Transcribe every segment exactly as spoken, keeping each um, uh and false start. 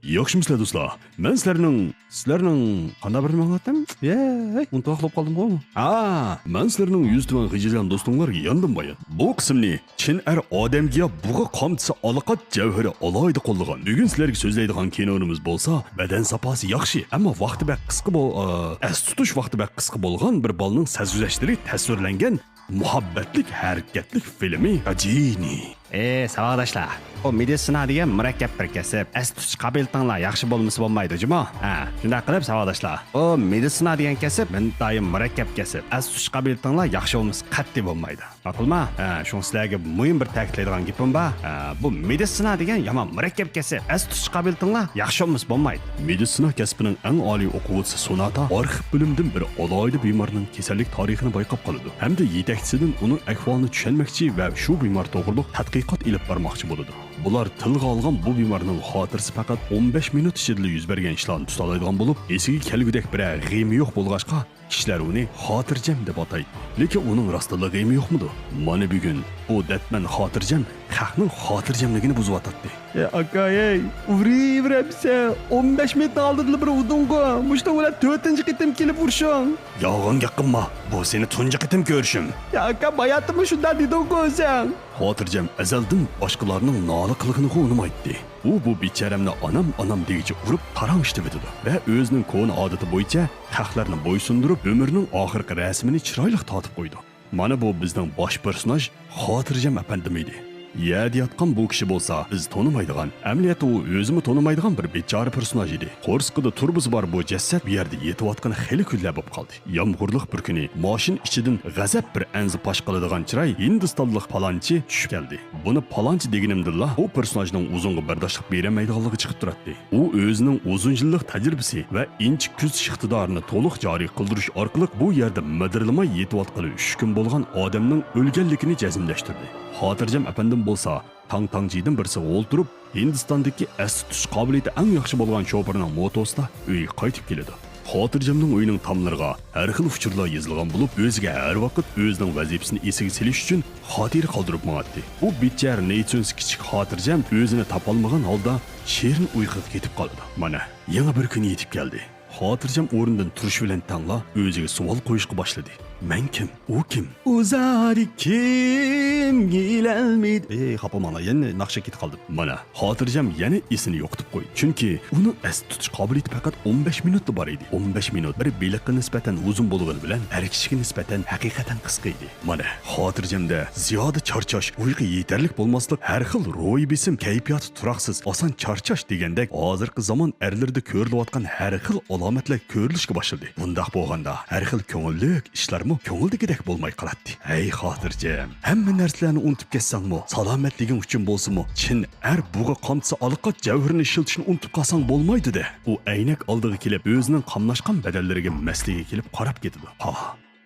ياخشىمۇسىلەر دوستلار؟ مەن سىلەرنىڭ، سىلەرنىڭ قانداق بىرنى ماڭاتتىم؟ يەي، ئۇنتۇۋاقلىپ قالدىمغۇ. ھا، مەن سىلەرنىڭ يۈز تۈمەن غېجىجان دوستۇڭلار ياندىن بايان. بۇ قىسىمنى چىن ئەر ئادەمگە بۇغا قامچىسى ئالىقات جەۋھىرى ئالاھىدە قوللىغان. بۈگۈن سىلەرگە سۆزلەيدىغان كىنونىمىز بولسا بەدەن ساپاسى ياخشى، ئەمما ۋاقتى بەك قىسقا بول-، ئا، ئەس تۇتۇش ۋاقتى بەك قىسقا بولغان بىر بالىنىڭ سەرگۈزەشتلىرى تەسۋىرلەنگەن مۇھەببەتلىك ھەرىكەتلىك فىلىمى غەجىنى. ئى، ساۋاقداشلار، بۇ مېدىتسىنا دېگەن مۇرەككەپ بىر كەسىپ. ئەس تۇتۇش قابىلىيىتىڭلار ياخشى بولمىسا بولمايدۇ جۇمۇ. ھە، شۇنداق قىلىپ ساۋاقداشلار، بۇ مېدىتسىنا دېگەن كەسىپ ئىنتايىن مۇرەككەپ كەسىپ. ئەس تۇتۇش قابىلىيىتىڭلار ياخشى بولمىسا قەتئىي بولمايدۇ. ماقۇلما؟ ھە، شۇڭا سىلەرگە مۇھىم بىر تەكىتلەيدىغان گېپىم بار. ھە، بۇ مېدىتسىنا دېگەن يامان مۇرەككەپ كەسىپ. ئەس تۇتۇش قابىلىيىتىڭلار ياخشى بولمىسا بولمايدۇ. مېدىتسىنا كەسپىنىڭ ئەڭ ئالىي ئوقۇغۇچىسى سوناتا ئارخىپ بۆلۈمىدىن بىر ئالاھىدە بىمارنىڭ كېسەللىك تارىخىنى بايقاپ قالىدۇ ھەمدە يېتەكچىسىدىن ئۇنىڭ ئەھۋالىنى چۈشەنمەكچى ۋە شۇ بىمار توغرۇلۇق تەتقىقات ئېلىپ بارماقچى بولىدۇ. بۇلار تىلغا ئالغان بۇ بىمارنىڭ خاتىرىسى پەقەت ئون بەش مىنۇت ئىچىدىلا يۈز بەرگەن ئىشلارنى تۇتالايدىغان بولۇپ، ئېسىگە كەلگۈدەك بىرەر غېمى يوق بولغاچقا، كىشىلەر ئۇنى خاتىرجەم دەپ ئاتايدۇ. لېكىن ئۇنىڭ راستتىنلا غېمى يوقمىدۇ؟ مانا بۈگۈن ئۇ دەتمەن خاتىرجەم خەقنىڭ خاتىرجەملىكىنى بۇزۇۋاتاتتى. يا ئاكاي، ئۇرۇۋېرەمسەن، ئون بەش مىنۇتنىڭ ئالدىدىلا بىر ئۇردۇڭغۇ، مۇشۇنىڭ بىلەن تۆتىنچى قېتىم كېلىپ ئۇرۇشۇڭ. يالغان گەپ قىلما، بۇ سېنى تۇنجى قېتىم كۆرۈشۈم. يا ئاكا، باياتىنمۇ شۇنداق دېدىڭغۇ ئۆزۈڭ. خاتىرجەم ئەزەلدىن باشقىلارنىڭ نالە قىلغىنىغا ئۇنىمايتتى. ئۇ بۇ بىچارەمنى ئانام، ئانام دېگۈچە ئۇرۇپ تاراڭ ئىشلىتىۋېتىدۇ ۋە ئۆزىنىڭ كونا ئادىتى بويىچە خەقلەرنى بويسۇندۇرۇپ، ئۆمرىنىڭ ئاخىرقى رەسىمىنى چىرايلىق تارتىپ قويىدۇ. مانا بۇ بىزنىڭ باش پېرسوناژ خاتىرجەم ئەپەندىم ئىدى. يەردە ياتقان بۇ كىشى بولسا بىز تونۇمايدىغان، ئەمەلىيەتتە ئۇ ئۆزىمۇ تونۇمايدىغان بىر بىچارە پېرسوناژ ئىدى. قورسىقىدا تۇرۇبىسى بار بۇ جەسەت بۇ يەردە يېتىۋاتقىلى خېلى كۈنلەر بولۇپ قالدى. يامغۇرلۇق بىر كۈنى ماشىنا ئىچىدىن غەزەپ بىر ئەنزە پاش قىلىدىغان چىراي ھىندىستانلىق پالانچى چۈشۈپ كەلدى. بۇنى پالانچى دېگىنىمدىنلا ئۇ پېرسوناژنىڭ ئۇزۇنغا بەرداشلىق بېرەلمەيدىغانلىقى چىقىپ تۇراتتى. ئۇ ئۆزىنىڭ ئۇزۇن يىللىق تەجرىبىسى ۋە ئىنچىكە كۆزىتىش ئىقتىدارىنى تولۇق جارى قىلدۇرۇش ئارقىلىق بۇ يەردە مىدىرلىماي يېتىۋاتقىلى ئۈچ كۈن بولغان ئادەمنىڭ ئۆلگەنلىكىنى جەزملەشتۈردى. خاتىرجەم ئەپەندىم بولسا تاڭ-تاڭجىدىن بىرسىگە ئولتۇرۇپ، ھىندىستاندىكى ئەستە تۇتۇش قابىلىيىتى ئەڭ ياخشى بولغان شوپۇرنىڭ موتوسىدا ئۆيگە قايتىپ كېلىدۇ. خاتىرجەمنىڭ ئۆيىنىڭ تاملىرىغا ھەر خىل ئۇچۇرلار يېزىلغان بولۇپ، ئۆزىگە ھەر ۋاقىت ئۆزىنىڭ ۋەزىپىسىنى ئېسىگە سېلىش ئۈچۈن خاتىرە قالدۇرۇپ ماڭاتتى. بۇ بىچارە نېيچۈنس كىچىك خاتىرجەم ئۆزىنى تاپالمىغان ھالدا شېرىن ئۇيقۇغا كېتىپ قالىدۇ. مانا، يېڭى بىر كۈن يېتىپ كەلدى. خاتىرجەم ئورنىدىن تۇرۇشى بىلەن تەڭلا ئۆزىگە سوئال قويۇشقا باشلىدى. مەن كىم؟ ئۇ كىم؟ ئۇ زادى كىم؟ ئېي، خاپا بولماڭلار، يەنە ناخشا كېتىپ قالدىم. مانا، خاتىرجەم يەنە ئېسىنى يوقىتىپ قويدى. چۈنكى ئۇنىڭ ئەستە تۇتۇش قابىلىيىتى پەقەت ئون بەش مىنۇتلا بار ئىدى. ئون بەش مىنۇت بىر بېلىققا نىسبەتەن ئۇزۇن بولغىنى بىلەن ئەر كىشىگە نىسبەتەن ھەقىقەتەن قىسقا ئىدى. مانا، خاتىرجەمدە زىيادە چارچاش، ئۇيقۇ يېتەرلىك بولماسلىق، ھەر خىل روھىي بېسىم، كەيپىياتى تۇراقسىز، ئاسان چارچاش دېگەندەك ھازىرقى زامان ئەرلىرىدە كۆرۈلۈۋاتقان ھەر خىل ئالامەتلەر كۆرۈلۈشكە باشلىدى. بۇنداق بولغاندا ھەر خىل كۆڭۈللۈك ئىشلارمۇ كۆڭۈلدىكىدەك بولماي قالاتتى. ھەي خاتىرجەم، ھەممە نەرسىلەرنى ئۇنتۇپ كەتسەڭمۇ، سالامەتلىكىڭ ئۈچۈن بولسىمۇ، چىن ئەر بۇغا قامچىسى ئالىقات جەۋھىرىنى ئىشلىتىشنى ئۇنتۇپ قالساڭ بولمايدۇ-دە. ئۇ ئەينەك ئالدىغا كېلىپ، ئۆزىنىڭ قاملاشقان بەدەنلىرىگە مەستلىكى كېلىپ قاراپ كېتىدۇ. ھا،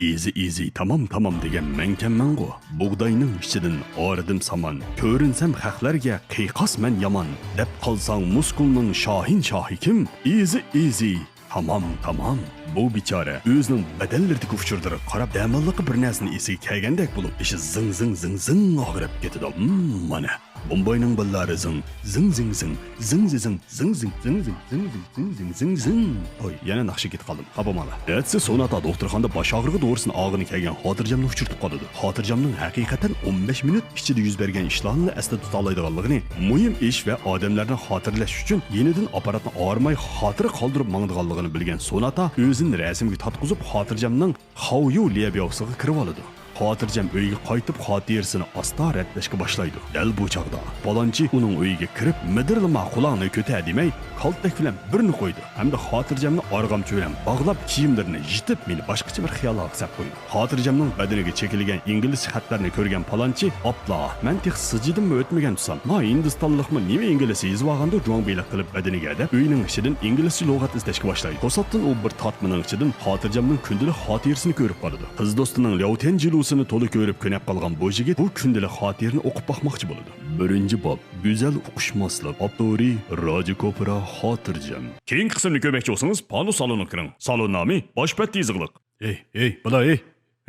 ئىزى ئىزى، تامام تامام دېگەن مەنكەنمەنغۇ. بۇغداينىڭ ئىچىدىن ئارىدىم سامان، كۆرۈنسەم خەقلەرگە قىيقاس مەن يامان، دەپ قالساڭ مۇسكۇلنىڭ شاھىن شاھى كىم؟ ئىزى ئىزى، تامام تامام. بۇ بىچارە ئۆزىنىڭ بەدەنلىرىدىكى ئۇچۇرلىرىغا قاراپ دەماللىقى بىر نەرسىنى ئېسىگە كەلگەندەك بولۇپ، بېشى زىڭ زىڭ زىڭ زىڭ ئاغرىپ كېتىدۇ. مم، مانا. بومباينىڭ بالىلارى زىڭ، زىڭ، زىڭ، زىڭ، زىڭ، زىڭ، زىڭ، زىڭ، زىڭ، زىڭ، زىڭ، زىڭ، زىڭ، زىڭ، زىڭ. ھوي، يەنە ناخشا كېتىپ قالدىم. خاپا بولماڭلار. ئەتىسى سوناتا دوختۇرخانىدا باش ئاغرىقى دورىسىنى ئالغىلى كەلگەن خاتىرجەمنى ئۇچرىتىپ قالىدۇ. خاتىرجەمنىڭ ھەقىقەتەن ئون بەش مىنۇت ئىچىدە يۈز بەرگەن ئىشلارنىلا ئەستە تۇتالايدىغانلىقىنى، مۇھىم ئىش ۋە ئادەملەرنى خاتىرىلەش ئۈچۈن يېنىدىن ئاپپاراتنى ئايرىماي خاتىرە قالدۇرۇپ ماڭىدىغانلىقىنى بىلگەن سوناتا ئۆزىنى رەسىمگە تارتقۇزۇپ، خاتىرجەمنىڭ خاۋيۇ ليەبياۋسىغا كىرىۋالىدۇ. خاتىرجەم ئۆيگە قايتىپ، خاتىرىسىنى ئاستا رەتلەشكە باشلايدۇ. دەل بۇ چاغدا پالانچى ئۇنىڭ ئۆيىگە كىرىپ، مىدىرلىما، قۇلاقنى كۆتەر دېمەي، كالتەك بىلەن بىرنى قويىدۇ ھەمدە خاتىرجەمنى ئارغامچا بىلەن باغلاپ، كىيىملىرىنى يىرتىپ، مېنى باشقىچە بىر خىياللارغا سەپ قويىدۇ. خاتىرجەمنىڭ بەدىنىگە چېكىلگەن ئىنگلىزچە خەتلەرنى كۆرگەن پالانچى، ئاپلا، مەن تېخى سىجىدىممۇ ئۆتمىگەن تۇرسام، ما ھىندىستانلىقمۇ نېمە ئىنگلىزچە يېزىۋالغاندۇ جۇڭبىلىق قىلىپ بەدىنىگە دەپ، ئۆينىڭ ئىچىدىن ئىنگلىزچە لۇغەت ئىزدەشكە باشلايدۇ. توساتتىن ئۇ بىر تارتمىنىڭ ئىچىدىن خاتىرجەمنىڭ كۈندىلىك خاتىرىسىنى كۆرۈپ قالىدۇ. قىز دوستىنىڭ لياۋتيەن جىلۇسىنى تولا كۆرۈپ كۆنەپ قالغان بۇ يىگىت بۇ كۈندىلىك خاتىرىنى ئوقۇپ باقماقچى بولىدۇ. بىرىنچى باب، گۈزەل ئۇقۇشماسلىق. ئاپتورى، راجا كوپرا، خاتىرجەم. كېيىنكى قىسىمنى كۆرمەكچى بولسىڭىز، پانۇس سالونىغا كىرىڭ. سالون نامى باش بەتتە يېزىقلىق. ھېي، ھېي، بالا، ھېي،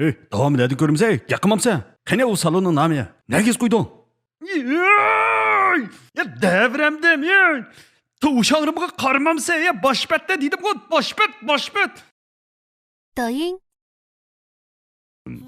ھېي، داۋامى نەدە كۆرمىسەي، گەپ قىلمامسەن؟ قېنى ئۇ سالوننىڭ نامى؟ نەگە يېزىپ قويدۇڭ؟ يەي! يا دەۋرەمدىم، يەي! توۋشاڭرىمغا قارىمامسەن يا، باش پەتتە دېدىمغۇ، باش پەت، باش پەت. 抖音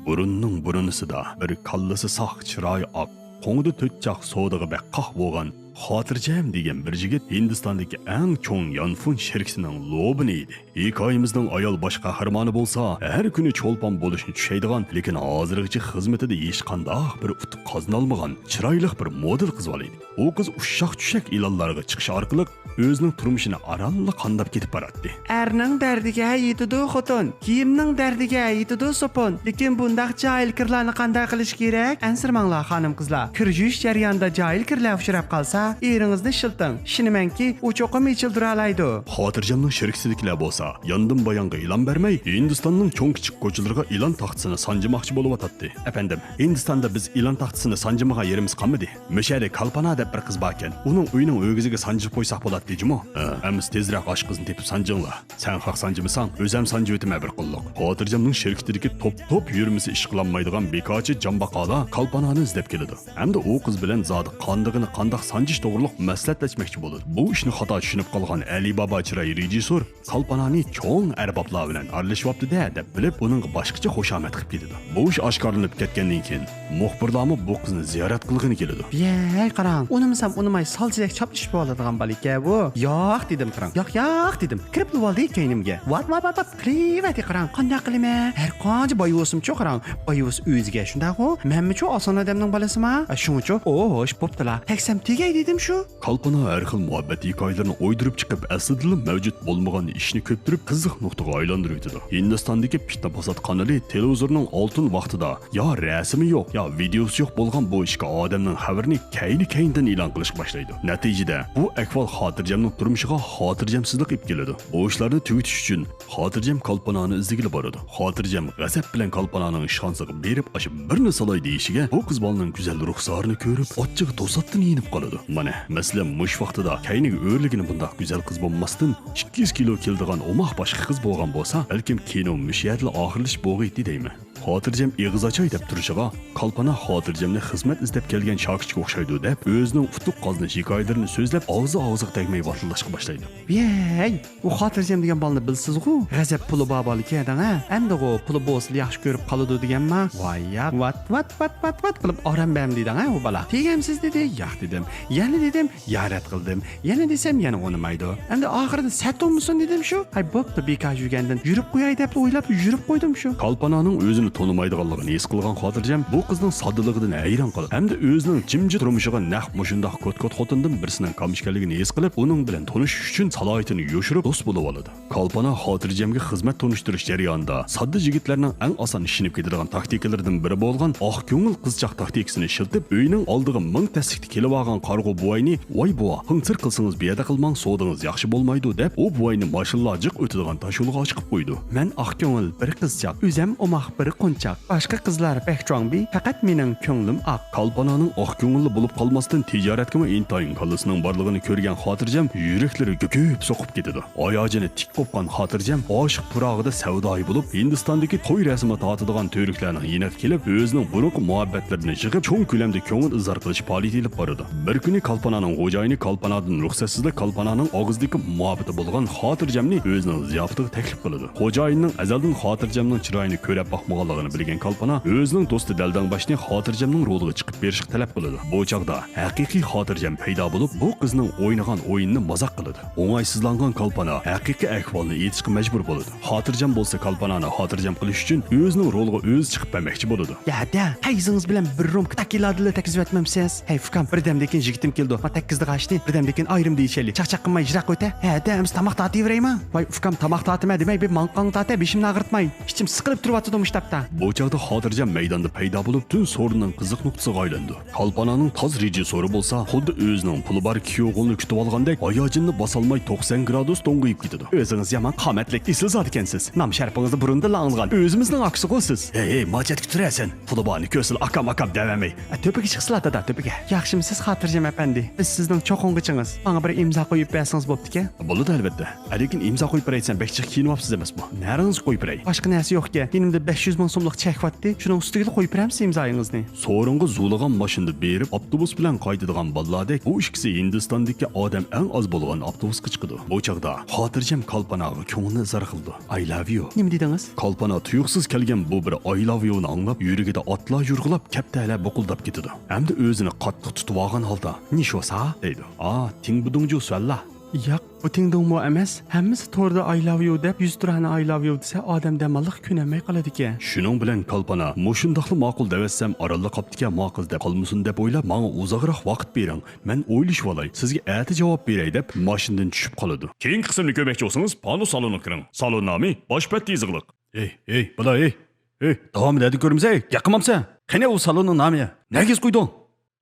بۇرۇننىڭ بۇرۇنىسىدا بىر كاللىسى ساق، چىرايى ئاق، قوڭىدا تۆت چاق، سودىغا بەك قاق بولغان خاتىرجەم دېگەن بىر يىگىت ھىندىستاندىكى ئەڭ چوڭ يانفون شىركىتىنىڭ لوبىنى ئىدى. ھېكايىمىزنىڭ ئايال باش قەھرىمانى بولسا ھەر كۈنى چولپان بولۇشنى چۈشەيدىغان، لېكىن ھازىرغىچە خىزمىتىدە ھېچقانداق بىر ئۇتۇق قازىنالمىغان چىرايلىق بىر مودېل قىز بالا ئىدى. ئۇ قىز ئۇششاق-چۈششەك ئېلانلارغا چىقىش ئارقىلىق ئۆزىنىڭ تۇرمۇشىنى ئارانلا قانداپ كېتىپ باراتتى. ئەرنىڭ دەردىگە يېتىدۇ خوتۇن، كىيىمنىڭ دەردىگە يېتىدۇ سوپۇن. لېكىن بۇنداق جاھىل كىرلارنى قانداق قىلىش كېرەك؟ ئەنسىرىمەڭلار خانىم-قىزلار. كىر يۇيۇش جەريانىدا جاھىل كىرلەر ئۇچراپ قالسا، ئېرىڭىزنى ئىشلىتىڭ. ئىشىنىمەنكى، ئۇ چوقۇم ئېچىلدۇرالايدۇ. خاتىرجەمنىڭ شىركىتىدىكىلەر بولسا ياندىن بايانغا ئېلان بەرمەي، ھىندىستاننىڭ چوڭ-كىچىك كوچىلىرىغا ئېلان تاختىسىنى سانجىماقچى بولۇۋاتاتتى. ئەپەندىم، ھىندىستاندا بىز ئېلان تاختىسىنى سانجىمىغان يېرىمىز قالمىدى. مۇشۇ يەردە كالپانا دەپ بىر قىز باركەن. ئۇنىڭ ئۆيىنىڭ ئۆگزىگە سانجىپ قويساق بولاتتى جۇمۇ. ھە، ئەمىسە تېزرەك ئاشۇ قىزنى تېپىپ سانجىڭلار. سەن خەق سانجىمىساڭ، ئۆزۈم سانجىۋېتىمەن بىر قوللۇق. خاتىرجەمنىڭ شىركىتىدىكى توپ-توپ يۈرمىسى ئىشقىلانمايدىغان بىكارچى جامباقالار كالپانانى ئىزدەپ كېلىدۇ. ھەمدە ئۇ قىز بىلەن زادى قاندىقىنى قانداق سانجىش توغرۇلۇق مەسلىھەتلەشمەكچى بولىدۇ. بۇ ئىشنى خاتا چۈشىنىپ قالغان ئەلى بابا چىراي رېژىسسور كالپانانى چوڭ ئەربابلار بىلەن ئارىلىشىۋاپتۇ-دە دەپ بىلىپ، ئۇنىڭغا باشقىچە خۇشامەت قىلىپ كېتىدۇ. بۇ ئىش ئاشكارىلىنىپ كەتكەندىن كېيىن، مۇخبىرلارمۇ بۇ قىزنى زىيارەت قىلغىلى كېلىدۇ. ۋەي، قاراڭ، ئۇنىمىسام ئۇنىماي سالچىدەك چاپلىشىپ بولىدىغان بالا ئىكەن بۇ. ياق دېدىم، قاراڭ. ياق، ياق دېدىم. كىرىپلا بولدى كەينىمگە. ۋات، ۋات، ۋات، ۋات قىلىۋەتتى، قاراڭ. قانداق قىلىمەن؟ ھەر قانچە باي بولسىمچۇ، قاراڭ. باي بولسا ئۆزىگە شۇنداقغۇ. مەنمۇچۇ ئاسان ئادەمنىڭ بالىسىما. شۇڭىچۇ، ئوھ، خوش بوپتۇلا. تەگسەم تېگەي دېدىم شۇ. كالپانا ھەر خىل مۇھەببەت ھېكايىلىرىنى ئويدۇرۇپ چىقىپ، ئەسلىدىلا مەۋجۇت بولمىغان ئىشنى كۆپتۈرۈپ، قىزىق نۇقتىغا ئايلاندۇرۇۋېتىدۇ. ھىندىستاندىكى پىتنە-پاسات قانىلى تېلېۋىزورنىڭ ئالتۇن ۋاقتىدا يا رەسىمى يوق، يا ۋىدېئوسى يوق بولغان بۇ ئىككى ئادەمنىڭ خەۋىرىنى كەينى-كەينىدىن ئېلان قىلىشقا باشلايدۇ. نەتىجىدە، بۇ ئەھۋال خاتىرجەمنىڭ تۇرمۇشىغا خاتىرجەمسىزلىك ئېلىپ كېلىدۇ. بۇ ئىشلارنى تۈگىتىش ئۈچۈن، خاتىرجەم كالپانانى ئىزدىگىلى بارىدۇ. خاتىرجەم غەزەپ بىلەن كالپانانىڭ ئىشخانىسىغا بېرىپ، ئاشۇ بىرنى سالاي دېيىشىگە، بۇ قىز بالىنىڭ گۈزەل رۇخسارىنى كۆرۈپ، ئاچچىقى توساتتىن يېنىپ قالىدۇ. مانا، مەسىلەن، مۇشۇ ۋاقتىدا كەينىگە ئۆرلىگىنى بۇنداق گۈزەل قىز بولماستىن، ئىككى يۈز كىلو كېلىدىغان ئوماق باشقا قىز بولغان بولسا، بەلكىم كىنو مۇشۇ يەردىلا ئاخىرلىشىپ بولغىيتتى دەيمەن. خاتىرجەم ئېغىز ئاچاي دەپ تۇرۇشىغا، كالپانا خاتىرجەمنى خىزمەت ئىزدەپ كەلگەن شاكىچىگە ئوخشايدۇ دەپ، ئۆزىنىڭ ئۇتۇق قازىنىش ھېكايىلىرىنى سۆزلەپ، ئاغزى ئاغزىغا تەگمەي ۋاتىلداشقا باشلايدۇ. ۋەي، ئۇ خاتىرجەم دېگەن بالىنى بىلسىزغۇ؟ غەزەپ پۇلى بار بالا ئىكەن دەڭ ھە. ئەمدىغۇ پۇلى بولسىلا ياخشى كۆرۈپ قالىدۇ دېگەنما؟ ۋاي ياق، ۋات، ۋات، ۋات، ۋات، ۋات قىلىپ ئارام بەرمىدى دەڭ ھە ئۇ بالا. تېگەمسىز دېدى، ياق دېدىم. يەنە دېدىم، يارەت قىلدىم. يەنە دېسەم، يەنە ئۇنىمايدۇ. ئەمدى ئاخىرىدا سەت ئۇنمىسۇن دېدىم شۇ. ھەي، بوپتۇ، بىكار يۈرگەندىن يۈرۈپ قوياي دەپلا ئويلاپلا يۈرۈپ قويدۇم شۇ. كالپانانىڭ ئۆزىنى تونۇمايدىغانلىقىنى ھېس قىلغان خاتىرجەم بۇ قىزنىڭ ساددىلىقىدىن ھەيران قالىدۇ ھەمدە ئۆزىنىڭ جىمجىت تۇرمۇشىغا نەق مۇشۇنداق كوت-كوت خوتۇندىن بىرسىنىڭ كام ئىكەنلىكىنى ھېس قىلىپ، ئۇنىڭ بىلەن تونۇشۇش ئۈچۈن سالاھىيىتىنى يوشۇرۇپ دوست بولۇۋالىدۇ. كالپانا خاتىرجەمگە خىزمەت تونۇشتۇرۇش جەريانىدا ساددا يىگىتلەرنىڭ ئەڭ ئاسان ئىشىنىپ كېتىدىغان تاكتىكىلىرىدىن بىرى بولغان ئاق كۆڭۈل قىزچاق تاكتىكىسىنى ئىشلىتىپ، ئۆينىڭ ئالدىغا مىڭ تەسلىكتە كېلىۋالغان قارىغۇ بوۋاينى، ۋاي بوۋا، خىڭچىر قىلسىڭىز بۇ يەردە قىلماڭ، سودىڭىز ياخشى بولمايدۇ، دەپ، ئۇ بوۋاينى ماشىنىلار جىق ئۆتىدىغان تاشيولغا ئاشىقىپ قويىدۇ. مەن ئاق كۆڭۈل بىر قىزچاق، ئۆزەم ئوماق بىر قونچاق، باشقا قىزلار بەك چوڭبى، پەقەت مېنىڭ كۆڭلۈم ئاق. كالپانانىڭ ئاق كۆڭۈللى بولۇپ قالماستىن، تىجارەتكىمۇ ئىنتايىن كاللىسىنىڭ بارلىقىنى كۆرگەن خاتىرجەم يۈرەكلىرى گۈپ-گۈپ سوقۇپ كېتىدۇ. ھاياجىنى تىك قوپقان خاتىرجەم ئاشىق پىراغىدا سەۋدايى بولۇپ، ھىندىستاندىكى توي رەسىمى تارتىدىغان تۈركلەرنىڭ يېنىغا كېلىپ، ئۆزىنىڭ بۇرۇنقى مۇھەببەتلىرىنى يىغىپ، چوڭ كۆلەمدە كۆڭۈل ئىزھار قىلىش پائالىيىتى ئېلىپ بارىدۇ. بىر كۈنى كالپانانىڭ خوجايىنى كالپانادىن رۇخسەتسىزلا كالپانانىڭ ئاغزىدىكى مۇھەببىتى بولغان خاتىرجەمنى ئۆزىنىڭ زىياپىتىگە تەكلىپ قىلىدۇ. خوجايىننىڭ ئەزەلدىن خاتىرجەمنىڭ چىرايىنى كۆرەپ باقمىغانلىقىنى بىلگەن كالپانا ئۆزىنىڭ دوستى دەلدەڭباشنى خاتىرجەمنىڭ رولىغا چىقىپ بېرىشقا تەلەپ قىلىدۇ. بۇ چاغدا ھەقىقىي خاتىرجەم پەيدا بولۇپ، بۇ قىزنىڭ ئوينىغان ئويۇنىنى مازاق قىلىدۇ. ئوڭايسىزلانغان كالپانا ھەقىقىي ئەھۋالنى ئېيتىشقا مەجبۇر بولىدۇ. خاتىرجەم بولسا كالپانانى خاتىرجەم قىلىش ئۈچۈن ئۆزىنىڭ رولىغا ئۆزى چىقىپ بەرمەكچى بولىدۇ. يا ھەدە، قەيزىڭىز بىلەن بىر رومكا تاكىلادىلا تەگكۈزۈۋەتمەمسىز؟ ھەي ئۇكام، بىردەمدىن كېيىن يىگىتىم كېلىدۇ. ما تەگكۈزدىغاچتى، بىردەمدىن كېيىن ئايرىم دېيىشەيلى. چاقچاق قىلماي يىراق ئۆتە. ھەدە، ئەمىسە تاماق تارتىۋېرەيما؟ ۋاي ئۇكام، تاماق تارتىمەن دېمەي، بىر ماڭقاڭنى تارتە، بېشىمنى ئاغرىتماي. ئىچىم سىقىلىپ تۇرۇۋاتىدۇ مۇشۇ تاپتا. بۇ چاغدا خاتىرجەم مەيداندا پەيدا بولۇپ، پۈتۈن سورۇننىڭ قىزىق نۇقتىسىغا ئايلىنىدۇ. كالپانانىڭ تاز رېژىسسورى بولسا، خۇددى ئۆزىنىڭ پۇلى بار كۈيئوغلىنى كۈتۈۋالغاندەك، ھاياجىنىنى باسالماي توقسان گرادۇس دوڭغىيىپ كېتىدۇ. ئۆزىڭىز يامان قامەتلىك، ئېسىل زادىكەنسىز. نام شەرىپىڭىزنى بۇرۇندىنلا ئاڭلىغان، ئۆزىمىزنىڭ ئاكىسىغۇ سىز. ھەي، ھەي، ماچەتكە تۇرە سەن. پۇلى بارنى كۆرسىلا ئاكام، ئاكام دەۋەرمەي. ئە، تۆپىگە چىقسىلا دادا، تۆپىگە. ياخشىمۇسىز خاتىرجەم ئەپەندى؟ بىز سىزنىڭ چوقۇنغىچىڭىز. ماڭا بىر ئىمزا قويۇپ بەرسىڭىز بوپتىكەن. بولىدۇ ئەلۋەتتە. لېكىن ئىمزا قويۇپ بېرەي دېسەم، بەك جىق كىيىنىۋاپسىز ئەمەسمۇ؟ نەرىڭىزگە قويۇپ بېرەي؟ باشقا نەرسە يوقكەن. يېنىمدا بەش يۈز مىڭ سوملۇق چەك بارتتى. شۇنىڭ ئۈستىگىلا قويۇپ بېرەمسىز ئىمزايىڭىزنى؟ سورۇنغا زۇۋلىغان ماشىنىدا بېرىپ، ئاپتوبۇس بىلەن قايتىدىغان بالىلاردەك بۇ ئىككىسى ھىندىستاندىكى ئادەم ئەڭ ئاز بولغان ئاپتوبۇسقا چىقىدۇ. بۇ چاغدا خاتىرجەم كالپاناغا كۆڭلىنى ئىزھار قىلىدۇ. I love you. نېمە دېدىڭىز؟ كالپانا تۇيۇقسىز كەلگەن بۇ بىر I love you نى ئاڭلاپ، يۈرىكىدە ئاتلار يۇرغۇلاپ، كەپتەرلەپ بۇقۇلداپ كېتىدۇ. ئەمدى ئۆزىنى قاتتىق تۇتۇۋالغان ھالدا، نىشوسا دەيدۇ. ئا، تىڭبۇدۇڭجۇ سۈەنلا. ياق، بۇ تىڭدۇڭمۇ ئەمەس. ھەممىسى توردا I love you دەپ، يۈز تۇرانە I love you دېسە، ئادەم دەم ئاللىققا كۆنەلمەي قالىدىكەن. شۇنىڭ بىلەن كالپانا، مۇشۇنداقلا ماقۇل دەۋەتسەم، ئارانلا قاپتىكەن ما قىز دەپ قالمىسۇن دەپ ئويلاپ، ماڭا ئۇزاقراق ۋاقىت بېرىڭ، مەن ئويلىشىۋالاي، سىزگە ئەتە جاۋاب بېرەي دەپ، ماشىنىدىن چۈشۈپ قالىدۇ. كېيىنكى قىسىمنى كۆرمەكچى بولسىڭىز، پانۇس سالونىغا كىرىڭ. سالون نامى باش پەت يېزىقلىق. ئېي، ئېي، بالا، ئېي، ئېي، داۋامى نەدە كۆرمىسەي، گەپ قىلمامسەن؟ قېنى ئۇ سالوننىڭ نامى؟ نەگە يېزىپ قويدۇڭ؟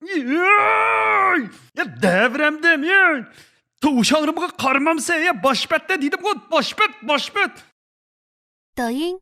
ياي! يا دەۋرەمدىم، ياي! توۋشاڭرىمغا قارىمامسەن، يا باش پەتتە دېدىمغۇ، باش پەت، باش پەت! 抖音